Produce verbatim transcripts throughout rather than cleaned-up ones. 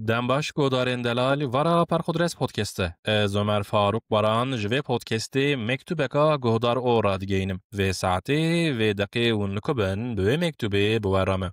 Dem baş, guhdarên delal, vara Perxudres Podcast e. Ez Omer Faruk Baran ji vê podcastê mektubeka guhdar o radigeynim. Vê saetê, vê deqê hûn li ku bin, bi wê mektubê bi we re me.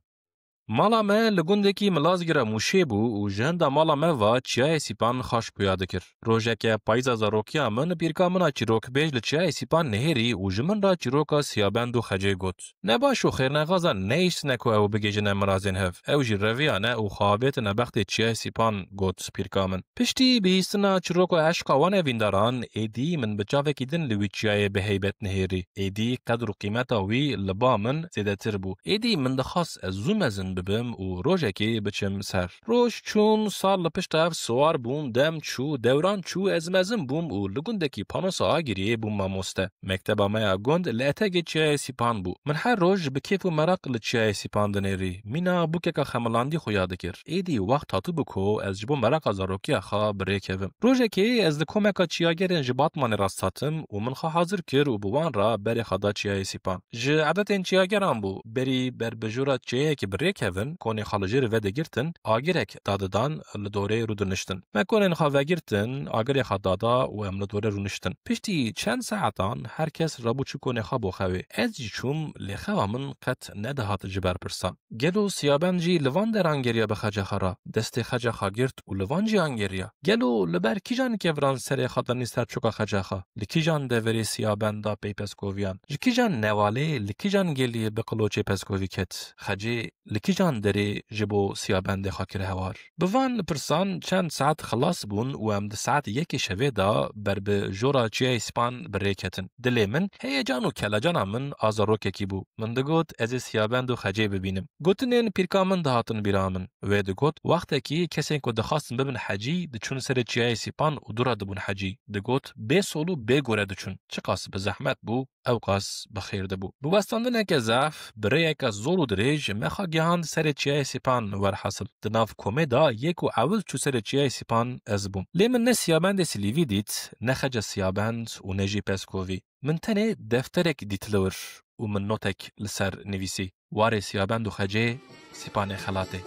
Mala me li gundekî Milazgira Mûşê bû û ji hinda mala me va çiyayê Sîpan xaş xuya dikir. Rojeke payîza zarokiya min, pîrka min a çîrokbêj li çiyayê Sîpan nihêrî û ji min re çîroka Siyabend û Xecê got. Ne baş û xêrnexwazan nehiştine ku ew bigihîjine mirazên hev. Ew jî reviyane û xwe avêtine bextê çiyayê Sîpan, got pîrka min. Piştî bihîstina çîroka eşqa wan evîndaran, êdî min bi çavekî din li wî çiyayê bi heybet nihêrî. Êdî qedr û qîmeta wî li ba min zêdetir bû. Êdî min dixwast ez zû mezin bibim û rojekê biçim ser. Roj çûn, sal li pişt hev siwar bûn, dem çû, dewran çû, ez mezin bûm û li gundekî Panosa Agiriyê bûm mamoste. Mekteba me ya gund li etegê çiyayê Sîpan bû. Min her roj bi kêf û meraq li çiyayê Sîpan dinêrî. Mîna bûkeka xemilandî xuya dikir. Êdî wext hatibû ku ez ji bo meraqa zarokiya xwe bi rê kevim. Rojekê ez li komeka çiyagerên ji Batmanê rast hatim û min xwe hazir kir û bi wan re berê xwe da çiyayê Sîpan. Ji edetên çiyageran bû, berî ber bi jora çiyayekê bi rê kevin, konê xwe li jêr vedigirtin, agirek dadidan, li dorê rûdiniştin. Me konên xwe vegirtin, agirê xwe dada û em li dorê rûniştin. Piştî çend saetan her kes rabû çû konê xwe bo xewê. Ez jî çûm, lê xewa min qet nedihat ji ber pirsan. Gelo Siyabend jî li van deran geriya bi Xece xwe re? Destê Xece xwe girt û li van ciyan geriya? Gelo li ber kîjan kevran serê xwe danî ser çoka Xece xwe? Li kîjan deverê Siyabend da pey pezkoviyan? Ji kîjan newalê, li kîjan geliyê bi qiloçê pezkovî ket? Xecê li kîjan derê ji bo Siyabendê xwe kir hewar? Bi van pirsan çend saet xilas bûn û em di saet yekê şevê de ber bi jora çiyayê Sîpan bi rê ketin. Dilê min, heyecan û kelecana min a zarokekî bû. Min digot, ez ê Siyabend û Xecê bibînim. Gotinên pîrka min dihatin bîra min. Wê digot, wextekî kesên ku dixwastin bibin hecî, diçûn serê çiyayê Sîpan û dû re dibûn hecî. Digot, bê sol û bê gore diçûn. Çiqas bi zehmet bû, ewqas bi xêr dibû. Bi westandineke zehf, bi rêyeke zor û dirêj me xwe gihand serê çiyayê Sîpan, werhasil. Di nav komê de yê ku ewil çû serê çiyayê Sîpan ez bûm. Lê min ne Siyabendê Silîvî dît, ne Xece Siyabend û ne jî pezkovî. Min tenê defterek dît li wir û min notek li ser nivîsî. Warê Siyabend û Xecê, Sîpanê Xelatê.